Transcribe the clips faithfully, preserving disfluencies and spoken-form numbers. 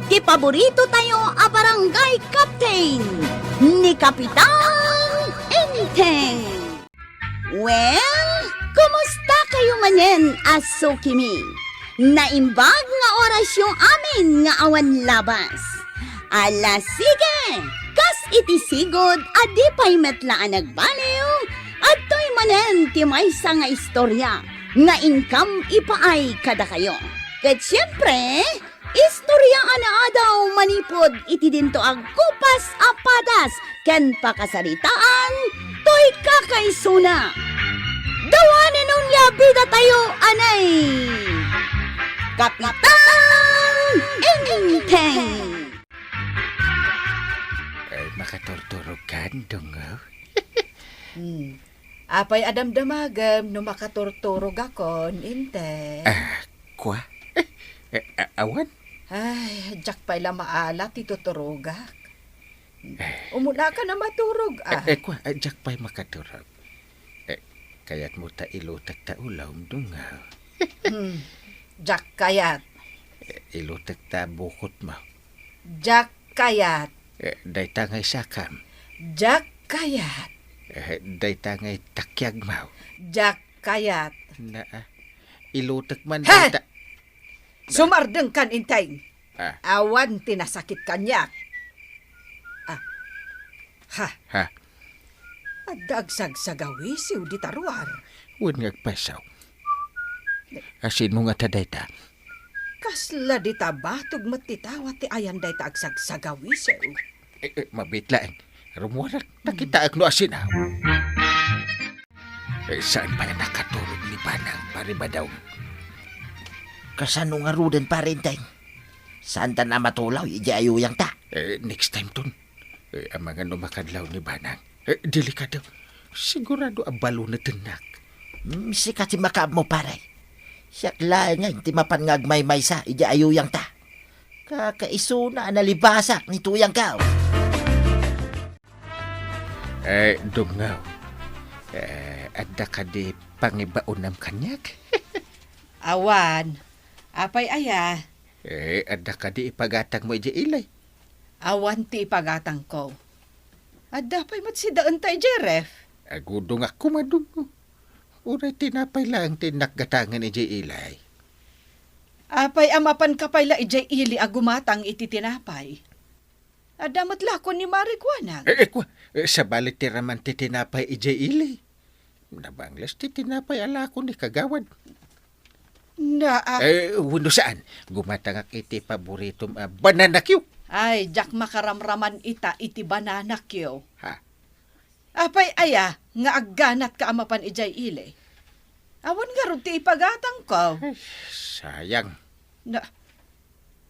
Ti paborito tayo a barangay captain, ni Kapitan Enteng. Well, kumusta kayo manen a sukimi? Naimbag nga orasyo amin nga awan labas. Ala, sige! Kas iti sigud a di pay met la a nagbaliw, adtoy manen ti maysa nga istorya nga inkam ipaay kadakayo. Ket siempre, istorya a naadaw manipud iti dinto a gupas a padas ken pakasaritaan toy kakaisuna. Dawanen unay a bidatayo, anay! Kapitan Enteng! Ay, makaturturog ka, Dungaw? Hmm. Apay a damdamagem no makaturturogakon, Enteng? Ah, kua? Eh, a-, awan? Ay, diak pay la maala ti tuturogak. Eh. Umuna ka na maturog, ah. Eh, eh, kua, eh, diak pay makaturog. Eh, kayatmo ta ilutek ta ulawm, Dungaw? Hmm, diak kayat. Eh, ilutek ta bukotmo. Diak kayat. Eh, dayta nga isakam. Diak kayat. Eh, dayta nga itakyagmo. Diak kayat. Naa, ilutek man. He! Dayta. Sumardeng kan, Enteng. Ah. Awan ti nasakit kaniak. Ah. Ha. Ha? Adda agsagsagawisiw dita ruar. Wen nga agpayso. A, sino ngata dayta? Kasla dita batog met ti tawa ti ayan dayta agsagsagawisiw. Eh, eh, mabiit laeng. Rummuarak, nakitaek no asina. Eh, saan pay a nakaturog ni Banang, Pare Badong? Kasano ngaruden, Pare Enteng? Saanta a matulaw idiay ayuyangta? Eh, next time ton. Eh, amangan no makadlaw ni Banang. Eh, delikado. Sigurado a balunetennak. Hmm, sika ti makaammo, pare. Siak laeng ngay ti mapan nga agmaymaysa idiay ayuyangta. Kakaisuna a nalibasak ni tuyangko. Eh, Dungaw. Eh, adda kadi pangibaonam kaniak? Awan. Apay aya? Eh, adda kadi ipagatangmo idiay ili? Awan ti ipagatangko. Adda pay met sidaenta idiay ref. Agudongak koma, Dungaw. Uray tinapay laeng ti innak gatangen idiay ili. Apay a mapanka pay la idiay ili a gumatang iti tinapay? Adda met la ko ni Mari kuanang. Eh, eh, kua, eh, sabali ti raman ti tinapay idiay ili. Nabangles ti tinapay a la ko ni kagawad. Naa. Eh, wenno saan, gumatangak iti paboritom a banana cue. Ay, diak makaramraman ita iti banana cue. Ha? Apay aya nga agganatka a mapan idiay ili? Awan ngarud ti ipagatangko. Ay, sayang. Na,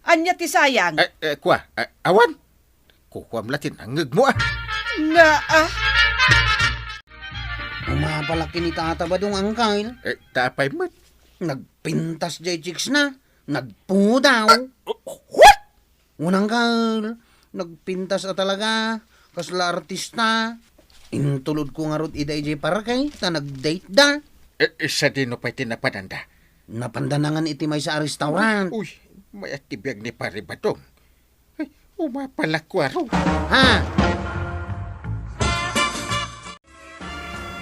ania ti sayang? Eh, eh, kua, eh, awan. Kukuam la ti nangngegmo, ah. Na, ah. Umapalak ken ni Tata Badong, Angkal. Eh, ta apay met? Nagpintas diay chicks na. Nagpudaw. Ah, what? Unang gal, nagpintas a talaga, kasla artista. Intulod ko ngarud ida idiay parke, ta nag-date da. Eh, eh, sadino pay ti napananda? Napanda nangan iti maysa a restaurant. Uy, mayat ti biag ni Pare Badong. Ay, umapalak ko aro. Ha?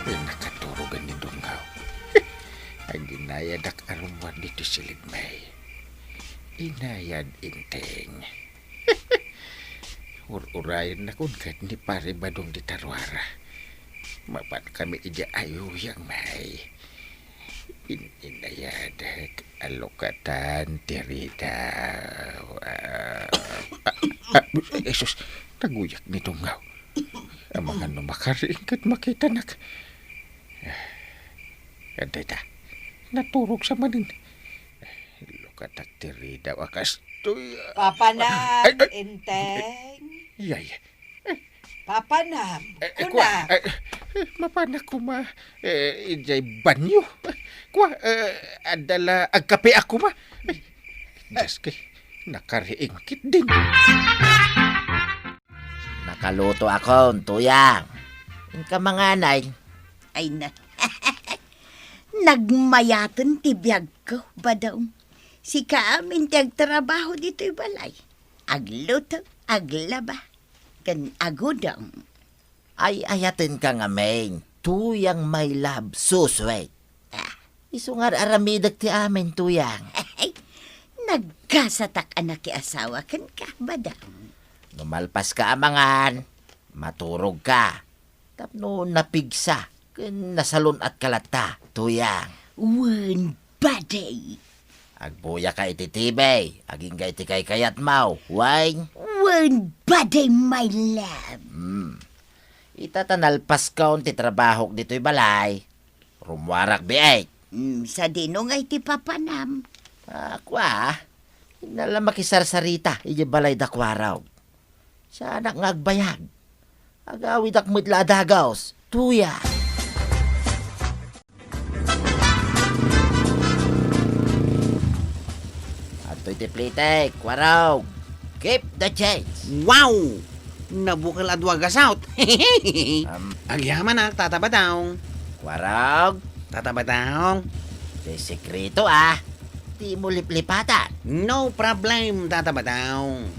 Ay, nakaturogan ni Dungaw. Aginayadak a rummuar ditoy silidmi. Inayad, Enteng. Ur-urayennakon ket ni Pare Badong dita ruar. Mapankami idiay ayuyangmi. In-, inayadek a lukatan ti ridaw. Ah, ah, ah, Jesus, naguyak ni Dungaw. Amangan no makariing ket makitanak. Ah, adda ita. Naturog sa manen. Lukatak ti ridaw a kastoy. Papanam, ay, ay. Enteng. Yay. Papanam, eh, eh, kuna. Kua, eh, eh, mapanak koma, eh, idiay banyo. Kua, eh, adda la agkape a koma. Dios, kay, nakariing ketdin. Nakalutoakon, Tuyang. Inka manganay. Ay na. Nagmayaten ti biagko, Badong. Sika amin ti agtrabaho ditoy balay. Agluto, aglaba, ken agudong. Ay-ayatenka ngamin, Tuyang, my love, so sweet. Ah. Isu nga ar-aramidek ti amin, Tuyang. Nagkasatak a nakiasawa kenka, Badang. No malpaska a mangan, maturogka. Tapno napigsa ken nasalun-atka latta, Tuyang. Wen, Bading. Agbuyaka iti T V, agingga iti kaykayatmo, wen? Wen, Bading, my love. Hmm. Ita ta nalpaskon ti trabahok ditoy balay, rummuarak biit. Hmm, sadino ngay ti papanam? Ako a, inna la makisarsarita idiay balay da Kuarog. Saanak nga agbayag. Agawidak met la a dagus, Tuyang. Adtoy ti plitek, Kuarog. Keep the change. Wow! Nabukel a dua gasut. Am. Agyamanak, Tata Badong. Kuarog. Tata Badong. Ti sekreto, ah. Dimo liplipatan. No problem, Tata Badong.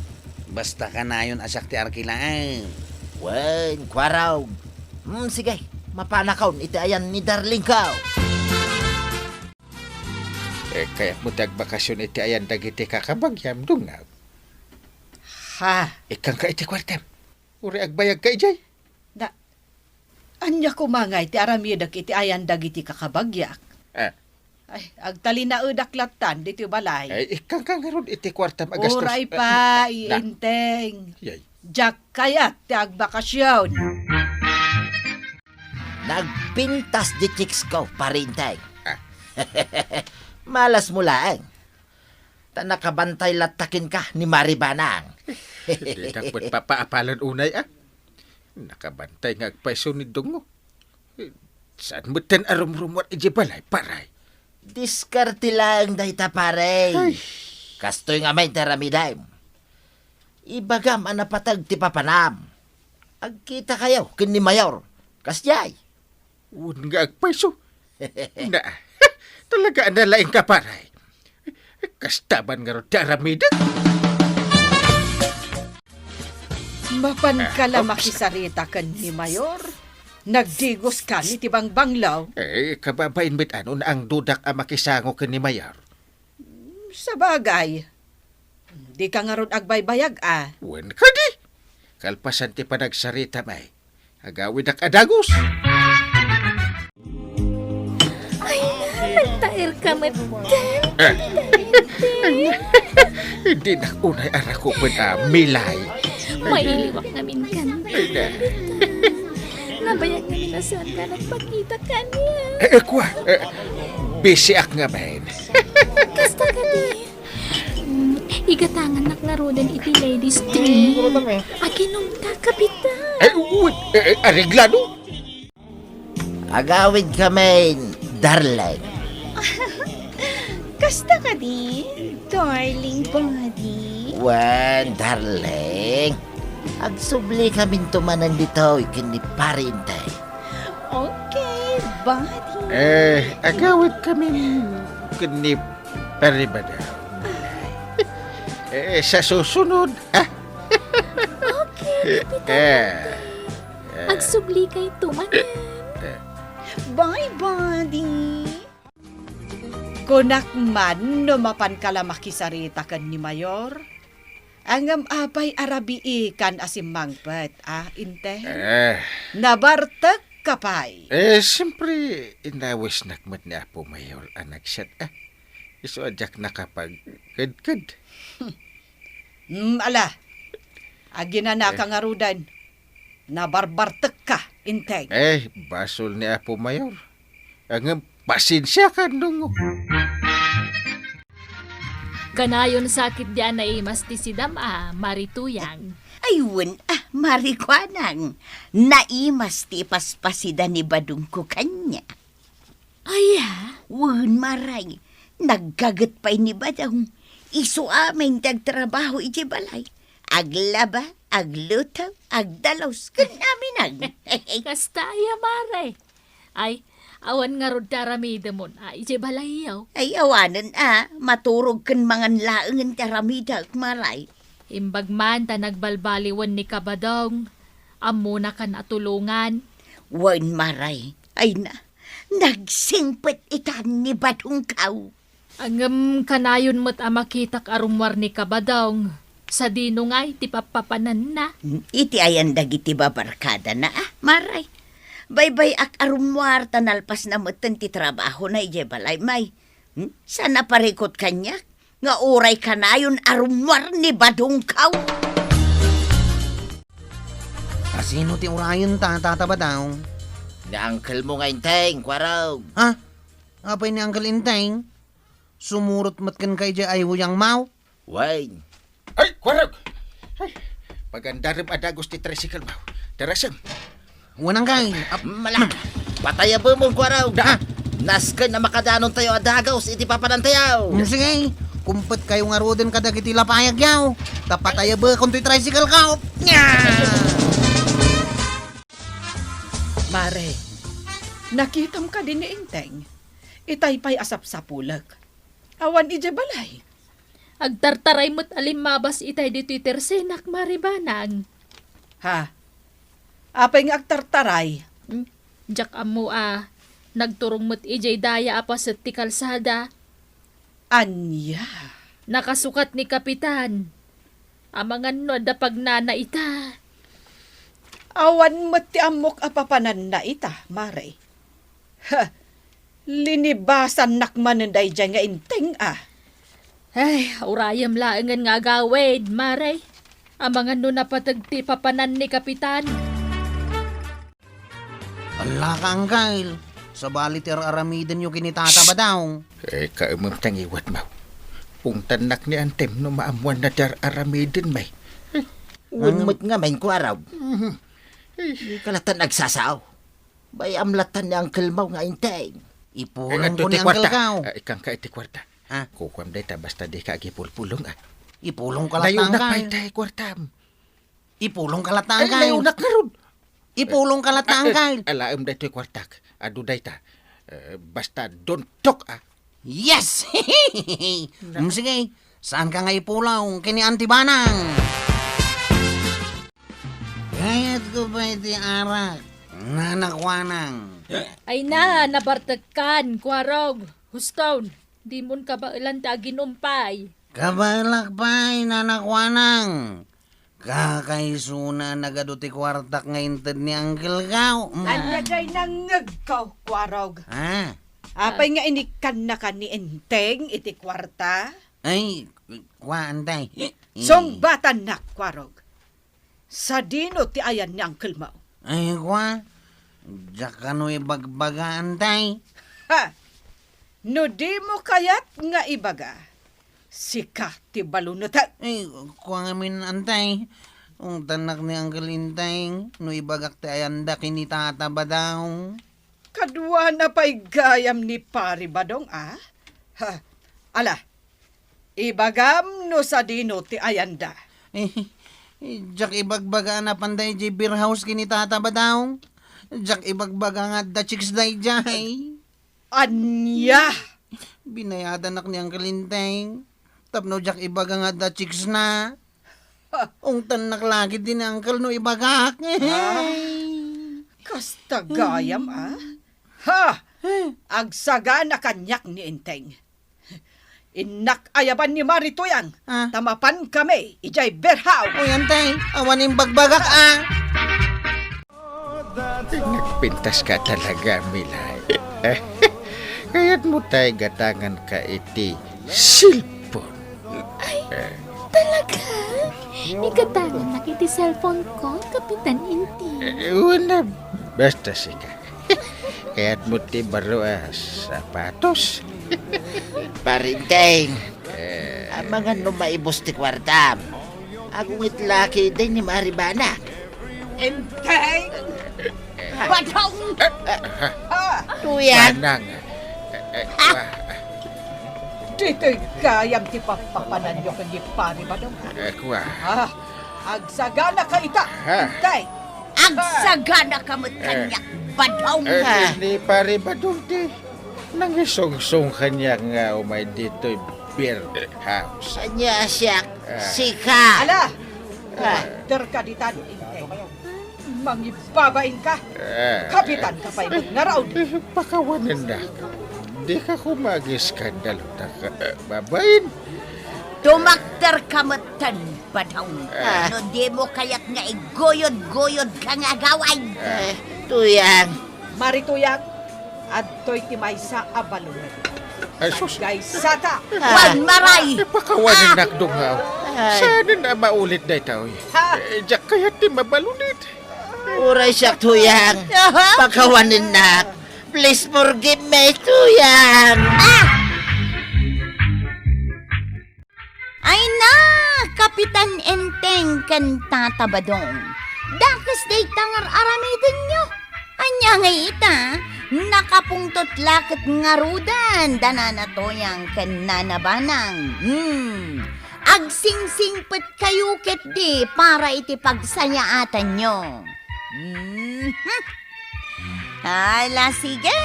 Basta kanayon a siak ti arkilaeng. Wen, Kuarog. Hmm, sige, mapanakon iti ayan ni darlingko. Eh, kayatmo ti agbakasyon iti ayan dagiti kakabagiam, Dungag? Ha? Ikkanka iti kuartem. Uray agbayagka idiay. Da, ania koma ngay ti aramidek iti ayan dagiti kakabagiak? Ah. Ay, agtalinaedak lattan ditoy balay. Ay, ikkanka ngarud iti kuartem a gastos. Uray pa, eh, na, iinteng. Yay. Diak kayat ti agbakasyon. Nagpintas ti chicks ko, Pare Inteng. Ah. Malasmo laeng. Ta nakabantay latta kenka ni Mari Banang. Dinak met papaapalen unay, ah. Nakabantay nga agpayso ni Dungo. Saan metten a rumrumuar idiay balay, pare? Diskarte laeng dayta, pare. Ay. Kastoy ngamin ti aramidem. Ibagam a napateg ti papanam. Agkitakayo ken ni Mayor. Kasdiay. Wen nga agpayso. Na, talaga a nalaingka, pare. Kasta man ngarud ti aramidek. Mapanka la makisarita ken ni Mayor. Nagdigoska iti bangbanglo. Eh, kababain met, ano, naangdudak a makisango ken ni Mayor. Sabagay, dika ngarud agbaybayag a. Wen kadi, kalpasan ti panagsaritam ay, agawidak a dagus. Ay, nagtaerka met. Eh, dinak unay a rakupen a, Milay. Mailiwak ngamin kanta. Ay, na. Nabayag ngamin a saanka nagpakita kaniak. Eh, eh, kua, eh, busy ak ngamin. Kasta kadi. Mm, igatangannak ngaruden iti ladies drink. Aginumta, Kapitan. Eh, uy, eh, eh, areglado. Agawidkamin, darling. Kasta kadi, darling buddy? Wen, darling. Agsublikaminto manen ditoy ken ni Pare Inteng. Okay, buddy. Eh, agawidkamin ken ni Pare Badong. Eh, sa susunod, ah. Okay, Kapitan. Eh, Buddy. Eh. Agsublikayo manen. Eh. Bye, buddy. Kunak man no mapanka la makisarita ken ni Mayor. Ngem apay a rabiikan a simmangpet, a, Inteng? Eh. Nabartekka pay. Eh, siyempre, inawisnak met ni Apo Mayor a nagsiat, a. Isu a diak nakapagkedked. Hmm, ala. Aginanaka ngaruden. Nabarbartekka, Inteng. Eh, basol ni Apo Mayor. Ngem, pasensiakan, Dungo. Kanayon sa ketdi a naimas ti sidam a, Mari Tuyang. Ay, wen a, Mari Kuanang. Naimas ti ipaspasida ni Badongko kaniak. Aya? Wen, Mari. Naggaget pay ni Badong. Isu amin ti agtrabaho idiay balay. Aglaba, agluto, agdalus, ken amin. Kasta aya, Mari. Ay, Awan ngarud ti aramidemon a idiay balayyo? Ay, awanen a, maturog ken mangan laengen ti aramidek, Maray. Imbag man ta nagbalbaliwen ni Kabadong, ammonakan a tulongan. Wen, Maray. Ay na, nagsingpet itan ni Badongkaw. Ngem kanayon met a makitak a rummuar ni Kabadong. Sadino ngay ti pappapananna? Hmm, iti ayan dagiti babarkadana, a, Maray. Baybay-ak a rummuar ta nalpasna metten ti trabahona idiay balay, May. Hmm, saan a parikut kaniak nga uray kanayon a rummuar ni Badongkaw. A, sino ti urayen ta, Tata Badong? Ni uncle mo nga Enteng, Kuarog. Ha? Apay ni Uncle Enteng? Sumurot met kenka idiay ayuyangmo? Wen. Ay, Kuarog! Ay, pagandarem a dagus ti tricycle mo. Darasem. Wen, Uncle. Ap- Mala! Patayabemon, Kuarog! Da! Nasken a makadanontayo a dagus iti papanantayo! Mm, sige. Kumpetkayo ngaruden kadagiti lapayagyo. Ta patayabekon toy tricycle ko. Nya! Mare, nakitam kadi ni Enteng? Itay pay a sapsapulek. Awan idiay balay. Agtartaray met a limmabas itay ditoy tersenak, Mare Banang. Ha? Apay nga agtartaray? Hmm, diak ammo a nagturong met idiay daya a paset ti kalsada. Ania? Nakasukat ni Kapitan. Amangan no adda pagnana ita. Awan met ti ammok a papananna ita, Mare. Ha, linibasannak manen daydiay nga Enteng a. Ay, urayem laengen nga agawid, Mare. Amangan no napateg ti papanan ni Kapitan. Allaka, Uncle. Sabali ti ar-aramidenyo ken ni Tata Badong. Eh, kaemem ta ngiwatmo. Ungtannak ni Antem no maammoanna ti ar-aramiden, May. Wen met nga, May, Kuarog. Mhm. Dika latta nagsasao. Bay-am latta ni Uncle mo nga Enteng. Ipulongko ni Uncle ko. Eh, ikkanka iti kuarta. Ha? Kukuam dayta basta dika agipulpulong, a. Ipulongka latta, Uncle. Layunak pay tay kuartam. Ipulongka latta, Uncle. Ay, layunak ngarud. Ipulongka latta, Uncle. Alaem daytoy kuartak. Adu dayta. Eh, basta don't talk, a. Yes! Mm, sige, saanka nga ipulong ken ni Auntie Banang? Kayatko pay ti arak, Nana Kuanang. Ay na, nabartekkan, Kuarog. Huston, dimon kabaelan ti aginumpay. Kabaelak pay, Nana Kuanang. Kakaisuna nagadu ti kuartak nga inted ni Uncle ko. Mm. Ania jay nangngegko, Kuarog? Ha? Apay nga inikkannaka ni Enteng iti kuarta? Ay, kua, Antay. Sungbatannak, Kuarog. Sadino ti ayan ni Uncle mo? Ay, kua, diak kano ibagbaga, Antay. Ha! No dimo kayat nga ibaga, sika ti balunetek. Ay, kua ngamin, Antay. Ungtannak ni Uncle Enteng no ibagak ti ayanda ken ni Tata Badong. Kaduana pay gayam ni Pari Badong, a? Ha, ala, ibagam no sadino ti ayanda. Eh, diak ibagbaga a napan daydiay beer house ken ni Tata Badong. Diak ibagbaga nga adda chicks daydiay. Ania? Binayadanak ni Uncle Enteng tapno diak ibaga nga adda chicks na. Ha? Ungtannak la ketdi ni Uncle no ibagak. Ha? Kasta gayam, a? Ha? Agsagana kaniak ni Enteng. Innak ayaban ni Mari Tuyang, a, ta mapankami idiay beer house. Uy, Antay, awan imbagbagak, a. Nagpintaska talaga, Milay. Kayatmo tay gatanganka iti cellphone. Ay, talaga? Igatangannak iti cellphone ko, Kapitan Enteng. Eh, wen a, basta sika. Kayatmo ti baro a sapatos? Pari Enteng, eh, amangan no maibus ti kuartam. Agungit la ketdi ni Mari Banang. Enteng! Badong! Ah, Tuyang! Banang. Eh, eh, ah. Ditoy gayam ti papapananyo ken ni Pari Badong. Eh, kua. Ah, agsaganaka ita, ha? Enteng. Agsaganaka met kaniak. Badong. Eh, ni Pare Badong ti nangisungsong kaniak nga umay ditoy beer house. Ania siak, Ah. sika. Ala! Ah. Terka ditan, Inteng. Mangibabain ka. Ah. Kapitan ka pay met nga raud. Eh, pakawanen na. Di ka kumagiskandalo ta ka, eh, babain. Tumakder ka met ten, Badong. Ah. No di mo kayat nga iguyod-guyod ka nga agaway. Eh, Tuyang. Mari Tuyang, adtoy ti maysa a balon. Ay, sus. Gaysata. Ah. Wan, maray. Ipakawanen Ah. nakdungaw. Ay. Saanen a maulit daytoy? Ha? Eh, diak kayat ti mabalonit. Uray siak, Tuyang. Aha. Pakawanennak. Please forgive me, Tuyang. Ah! Ay na, Kapitan Enteng ken Tata Badong. Dakes dayta nga ar-aramidenyo. Ania ngay ita, nakapungtot la ket ngaruden da Nana Tuyang ken Nana Banang. Hmm. Agsingsingpetkayo ketdi para iti pagsayaatanyo. Mhm. Ala, sige.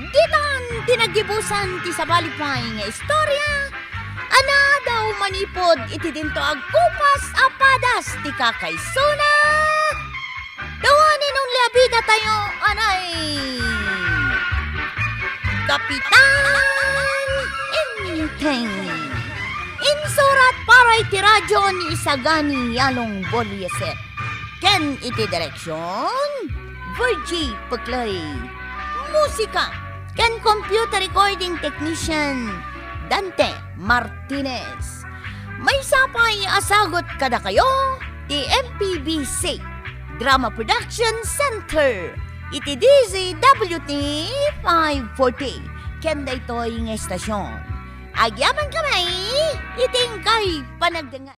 Ditan ti naggibusan ti sabali pay nga istorya a naadaw manipud iti dinto agkupas a padas ti kakaisuna. Awan inunli a bidatayo, anay, Kapitan Enteng. Insurat para iti radyo ni Isagani Yalong Bolieser. Ken iti direksion, Virgie Peclay. Musika ken computer recording technician, Dante Martinez. Maysa pay a sagut kadakayo ti M P B C Drama Production Center iti D Z W T five forty. Ken daytoy nga estasion, agyamankami iti inkay panagdengngeg.